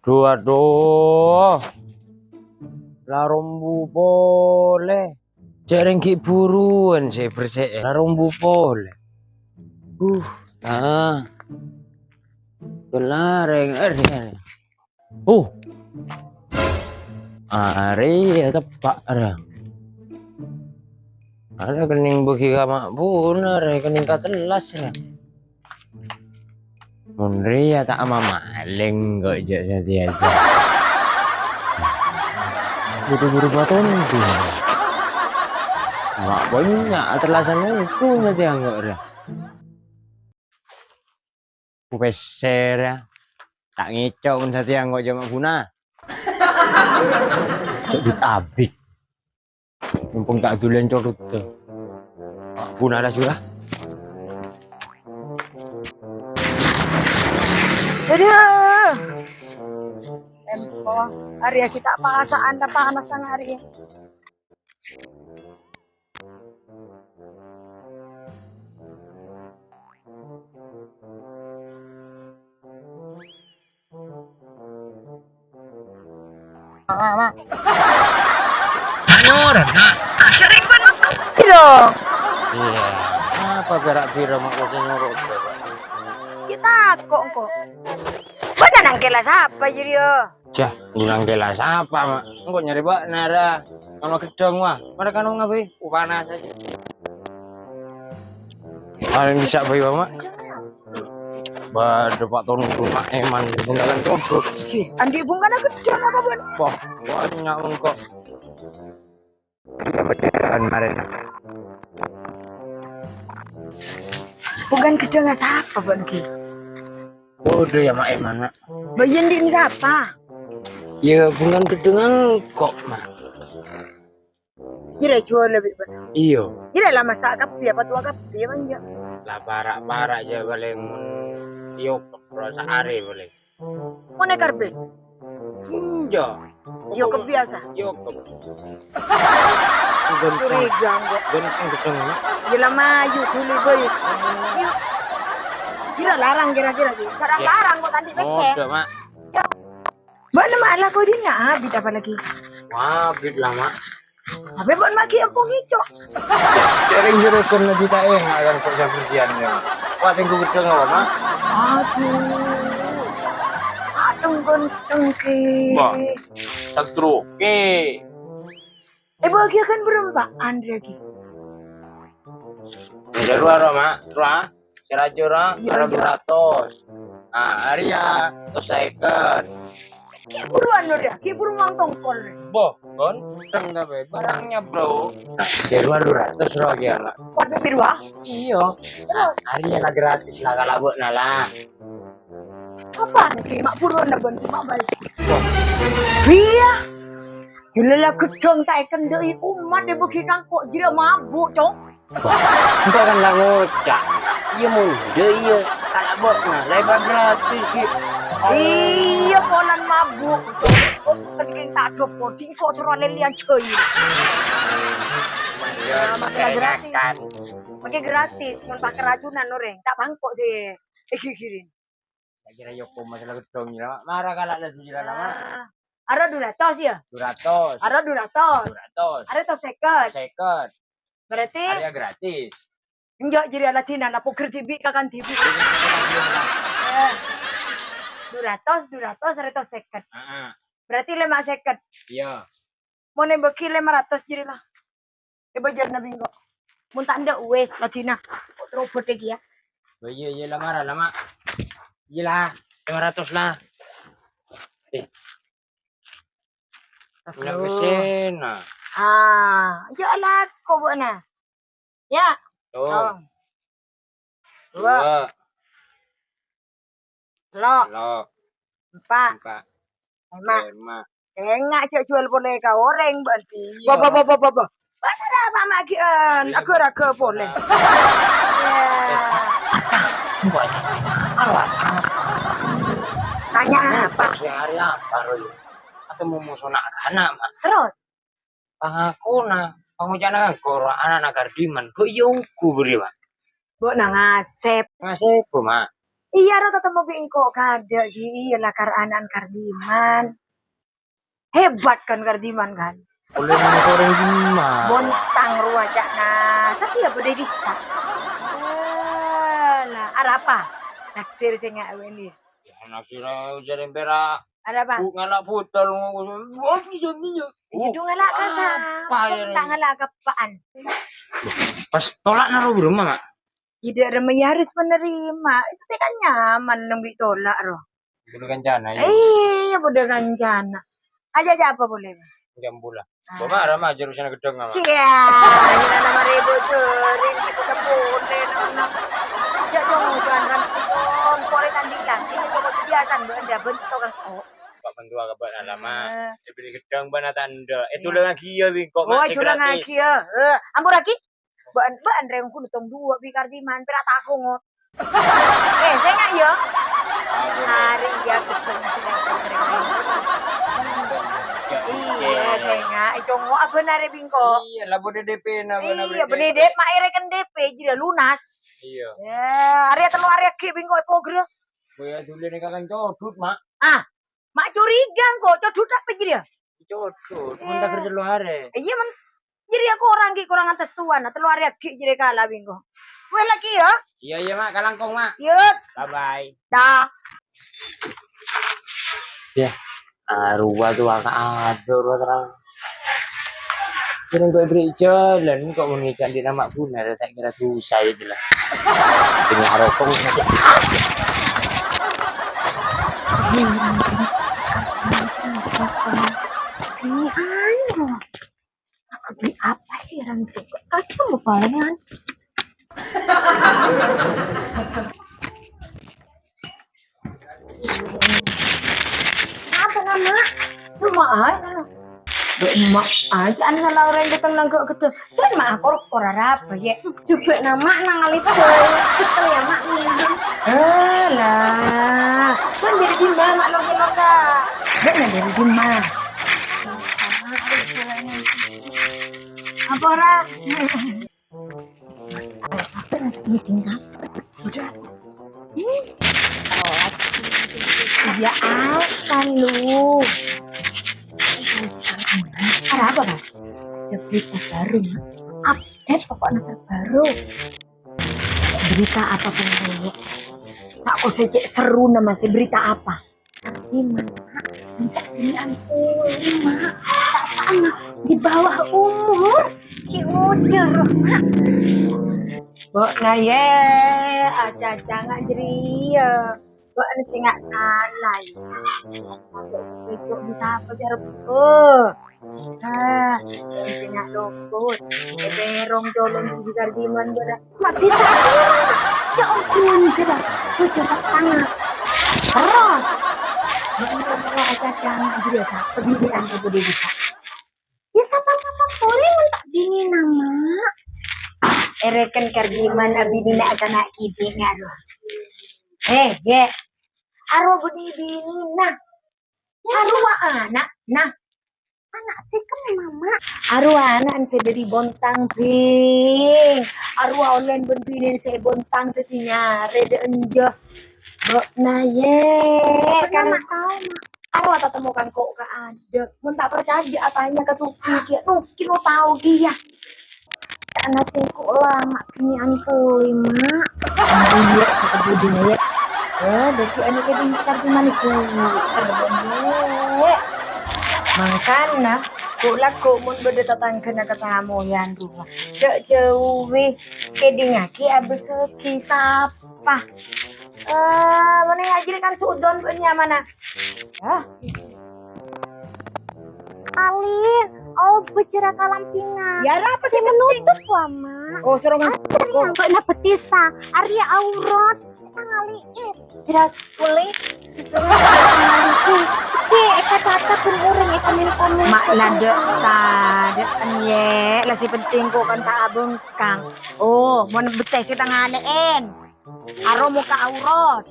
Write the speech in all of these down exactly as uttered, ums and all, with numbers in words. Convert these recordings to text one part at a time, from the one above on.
Adhu, adhu. La rombu polè. Jhâ' rèng ghi' buruwân sè bersè'è. La rombu polè. Uh, ah. Ghellâ' rèng, eh, rèng. Uh. Arèya teppa' ra. Arèya kennèng bâgi ka ma' buna ra, kennèng katellas ra. Mon rèya ta' amamalèng kok jhâ' satèya. Buru-buru patondu. Ma' bânnya' tellasan onto satèya kok ra. Ku pèssèra. Ta' ngèco' mon satèya engko' jhâ' ma' buna. Cè' bit-abit. Mumpung ta' dulân codot. Buna la jhurâ. Adhu. Empo, arèya ghi' ta' pasa'an, ta' panas sangarè. Ma', ma', ma'. Sanyoran, Nak. Sering banget. Iya. Iya. Apa gerak bira ma' kok sanyoran? Kita kok, kok. Bâdâ nangkèla sapa, Jhâ', rèya? Jah, nangkèla sapa, Ma'? Engko' nyarè bâ'na, ra. Ana ghedhâng, wah. Mara kano ngabâi? Uh, panas aja. Paling bisa bâi, Ma'. Bâdâ Pak Tonu, Pak Eman, bungkalan codot. Andi' bungkana ghedhâng apa, Bun? Wah, bânnya' engko'. Kan marèna. Bungkana ghedhângnga sapa, Bun, ghi? Bâdâ ya, Ma' Eman, Ma'. Bâ, iyâ, andi' sapa? Ya, bungkana ghedhângnga engko', Ma'. Jhâ' rèya juwâlâ bi' bâ'na. Iyâ. Jhâ' rèya la masa' kabbhi, apa towa kabbhi, apa enjâ'? La para'-para' jhâ' palèng mon iyâ, bro, saarè palèng. Mon èkarbhi? Enjâ'. Iyâ, kebbhi biasa. Iyâ, kebbhi. Curiga, engko'. Ghân ghedhâng, Ma'. Iyâ, la mayu dhuli bhâi. Iyâ. Kira larang kira-kira, sih. Sekarang larang kok tadi pèssè. Modâ, Ma'. Bâ'na ma' la kodina abit apa lagi? Abit la, Ma'. Apa bâ'na ma' ghi' empo ngèco'? Jhâ' rèng jurâghân lagi ta' enga' kan kok saberdiyan ya. Wah, tèngghu ghedhâng apa, Ma'? Adhu. Adhu ghenteng kè. Wah, sagroke. Eh, bâgiya kan bârâmpa, Andre lagi. Jhâ' rowa, rowa, Ma', rowa. Sè rajâ, rowa, iyâ, rowa iyâ. Du ratos. Nah, arèya, satos sèket. Ghi' buruwân, Nur, ya? Ghi' buru mangtongkol. Boh, ghânteng tapè. Barangnya, Bro. Nah, jhâ' rowa du ratos, rowa, kèya, Ma'. Waduh, pèro, ah? Iyâ. Terros? Arèya la gratis, la, kala bâ'na, la. Apa nèka, Ma', buruwân, la, bân, Ma', bâli. Iyâ. Ghilâ la ghedhâng ta' èkendhâ'i ommat èbâgi kangko' jhâ' mabuk, Cong. Engko' kan la ngoca'. Iyâ, mon dâ' iyâ, kala bâ'na, la èpa gratis, ghi. Iyâ, polana mabuk. Kèng ta' dâpa', engko' soro lèlèyan jhâi. Iyâ, masalah gratis. Maskè gratis, mon pakarajunan orèng, ta' bângko sè èghighiri. Ta' kèra yoko masalah ghedhâng, ya. Mara kala la du jârâ, Ma'. Ah. Arèya du ratos, ya? Du ratos. Arèya du ratos. Du ratos. Arèya satos sèket. Sèket. Berarti? Arèya gratis. Enjâ', jârèya la dinana pogher dhibi' kakan dhibi'. Eh. Du ratos, du ratos, arèya satos sèket. Heeh. Berarti lèma' sèket. Iyâ. Mon èbâgi lèma ratos jârèya la. Èbâjârna bi' engko'. Mon ta' endâ' wis, la dina. Kok terobot lagi ya? Oh, iyâ, iyâ, la mara, la, Ma'. Iyâ, la. Lèma ratos, la. Eh. Tas lu. Pèssèna. Ah, jhâ' lako bâ'na. Ya. Tuh. Oh. Dua. Dua. Tello'. Tello'. Empa'. Empa'. Lèma'. Lèma'. Enga' jhâ' juwâl polè ka orèng, bâ'na. Iyâ. Bâ, bâ, bâ, bâ, bâ, bâ. Bâ'na ra, Ma', magi'ân. Iyâ. Aghâr-aghâr polè. Iyâ. Tanya apa? Sehari apa, Roy? Ketemu musuh nak-kana, Ma'. Terros? Pangakona, pangoca'na kan koro ana' na' Kardiman. Kok iyâ ongghu bâriyâ, Ma'? Bâ'na ngasèp. Ngasèp, Ma'. Iyâ, ro, tatemmo bi' engko' kadâ', Ji. Iyâ, la kar ana'na Kardiman. Hebat kan Kardiman kan? Ollè nang orèng dimma? Bontang rowa ca'na. Satèya bâdâ è dissa'. Alah, arapa? Naksir sè ngawini. Yâ, naksir jârèng pèra'. Arapa? Bu, ngala' botol, ngala' ka sapa? Apa, yâ? Ta' ngala' ka eppa'na. Pas tolak naro buru, Mak. Tidak ada Yaris menerima. Itu tèka nyaman neng bi' tolak, ro. Bâdâ kancana, yâ? Iyâ, bâdâ kancana. Aja, aja apa boleh, Bang? Jam bola. Ah. Bo mara mah jurusna ghedhâng, Mak. Iyâ, iyâ, nama ribut sering, kita boleh, nama. Ya, dong, jangan, jangan, boleh tanding lagi, ini coba biasa, Mbak, Anda bentuk, kan? Oh. Pak Mentua ka bâ'na la, Mak. Eh. Dibelli ghedhâng bâ'na tandhâ. Eh, iyâ. Tulungnga ghiyâ, Wingko, Mak, oh, sè tulungnga gratis. Ghiyâ. Eh, ampurraghi. Bâ'na, bâ'na rèng ghun tong duwâ' bi' Kardiman, pèra' ta' songot. Eh, sènga' iyâ. Apa, Mak? Arè iyâ, ghedhâng sè rèng-sèrèng. Iyâ, sènga'. Eh, congo' abâ'na arè Wingko. Iyâ, la bâdâ D P-na, bâ'na. Iyâ, bânnè D P, Mak, èrèken D P, jârèya lunas. Iyâ. Yâ, arè tello arè aghi' Wingko èpogrâ. Boya dulina kakang codhut, Mak. Ah, Mak curiga engko', codhut apa jârèya? Codhut, mon taghâr tello arè. Iyâ, men, jârèya korang ghi' korang antas towana, tello arè aghi' jârèya kala bi' engko'. Wes lagi ya? Iyâ, iyâ, Mak, kalangkong, Mak. Yut. Bye-bye. Dah. Yâ, arowa towa ka ador terang. Kèng kok èberri' jhâlân, kok mon ngècan dhi' nama' ghuna, ta' kèra dhusa itu lah. Kèng arokok. Ini ayo. Aku beli apa ya, orang suka? Kacau mau palingan. Apa nama? Cuma aja. Cuma aja, anu, kalau orang datang nangkep gitu. Kan mah aku ora apa ya. Coba nama nang alit. Betul ya, Mak. Alah, kan dari di mana, Mak, lo, lo, Kak? Kan dari di mana? Apa ora? Apa yang meeting apa? Udah. Hmm. Oh, iya, apa lu? Ada apa, Bang? Ada berita baru, Mak. Update pokoknya terbaru. Berita apa pun, Mak? Tak kok saya cek seru nama sih, berita apa? Tapi, Mak, minta belian kuli, Mak. Sapaan, Mak? Di bawah umur. Ki ujar, Mak. Mbok na ye, aca-aca nga' jârèya. Mbok na sè nga' sala, ya. Mbok bisa apa, jar, Bu? Ah, sè nga' lopot. Terong colong di Kardiman, Mbok na. Mak bisa. Ya ampun, coba. Bojo setengah. Terus. Ya Allah, aca-aca nga' jârèya, sapa binèna sè budi bisa? Ya, sapa-sapa polè mon ta' binèna, Mak. Èrèken Kardiman abinèna akana' kèdhing, arowa. Eh, ye. Arowa budi binèna. Arowa ana', nah. Ana' sè kemma, Mak? Arowa ana' sè dâri Bontang, Bhing. Arowa ollèna bân binèna sè Bontang dâddhi nyarè dâ' enjâ. Mbok na ye. Apa kan, Mak, tao, Mak? Arowa tatemmo kangko' kaadâ'. Mon ta' parcajâ, atanya ka Tuki kèya. Tuki lo tao kèya. Ana sengko' lama binè'an polè, Mak. Ampon, Yè, sakabudina, Yè. Eh, dâddhi ana kèdhing Kardiman iku. Serbon, Yè. Mangkana, ko' lagghu' mon bâdâ tatangghâna katamoyan rowa. Jhâ' jhâuwi, kèdhingngaghi abâssaghi sapa. Eh, mending ajri kan su'udon bân nyamana. Hah? Alin, oh, bejera kalampingan. Ya, apa sih menutup, wa, Mak? Oh, sorong. Apa yang kok na betisa? Arya aurat. Kita ngali'in. Jerat kulit. Susuran ngali'in. Oke, eka catat pun urung, eka komen-komen. Mak, ladek, tadek, kan, ye. Lah, si penting kok kan tak abengkang. Oh, mau nebeteh kita ngale'en. Aro mokka' aurat.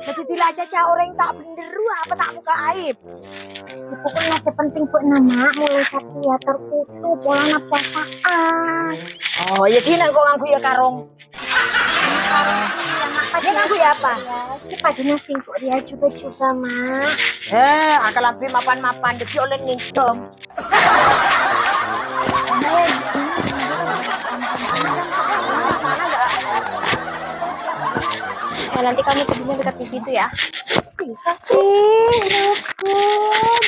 Dâddhi dilacca orèng ta' bhendher rowa apa ta' mokka' aib. Ya, pokoknya sè penting bâ'na, Mak, mulai satèya tertutup polana puasaan. Oh, ya ghi' nang kok ngangghuy ya karong. Karong iya, Mak. Padâ nganggu ya apa? Padâ nasi kok dia juga-juga, Mak. Eh, angka lambe mapan-mapan, dâddhi ollè ngènjhâm. Eh, nanti kamu tidurnya dekat T V itu ya. Kasih, Rukun.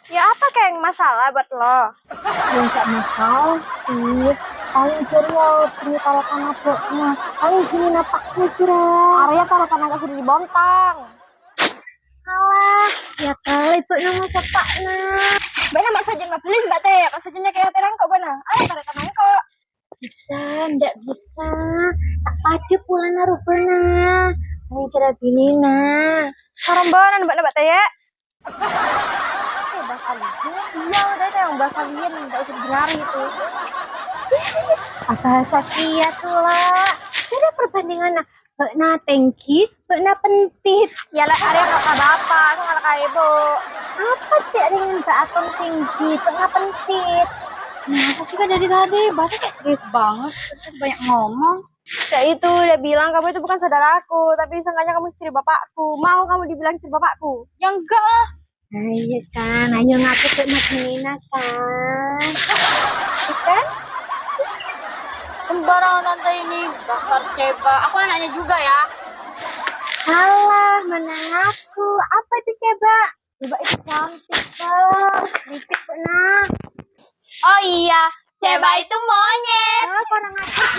Ya apa, Keng? Masalah buat lo? Ya, nggak masalah sih. Paling sering ya, punya tarekan aboknya. Paling gini napaknya, Jura. Arya tarekan agak sudah dibontang. Alah, ya kali, Bu, nama sepak, nah. Bana mak sajen mah beli, Mbak Teh. Mak sajennya kayak terang kok, bana. Ayo, tarekan kok. Bisa, ndak bisa. Tak padu pulana rupana. Ini kira bini, nah. Sarombonan, Mbak, Mbak Teh, ya. Eh, bahasa Liyan. Iya, udah itu yang bahasa Liyan, nggak usah didengarin itu. Apa bahasa kia tuh, La? Ada perbandingan, nah. Bâ'na tèngghi, bâ'na pentit. Ya, La, arèya kata bapak, aku nggak kata ibu. Apa cek dengan Mbak Aton tèngghi, bâ'na pentit? Nah, aku juga dari tadi, Bapak kayak serius banget, terus banyak ngomong. Ya itu, dia bilang kamu itu bukan saudaraku, tapi seenggaknya kamu istri bapakku. Mau kamu dibilang istri bapakku? Ya enggak lah. Ayo kan, ayo ngaku ke Madinah kan. Iya kan? Sembarangan tante ini, dasar cebak. Aku anaknya juga ya. Alah, mana ngaku. Apa itu cebak? Cebak itu cantik, Bang. Dikit, nak. Oh iya, cebak itu monyet. Ah, kurang ajar.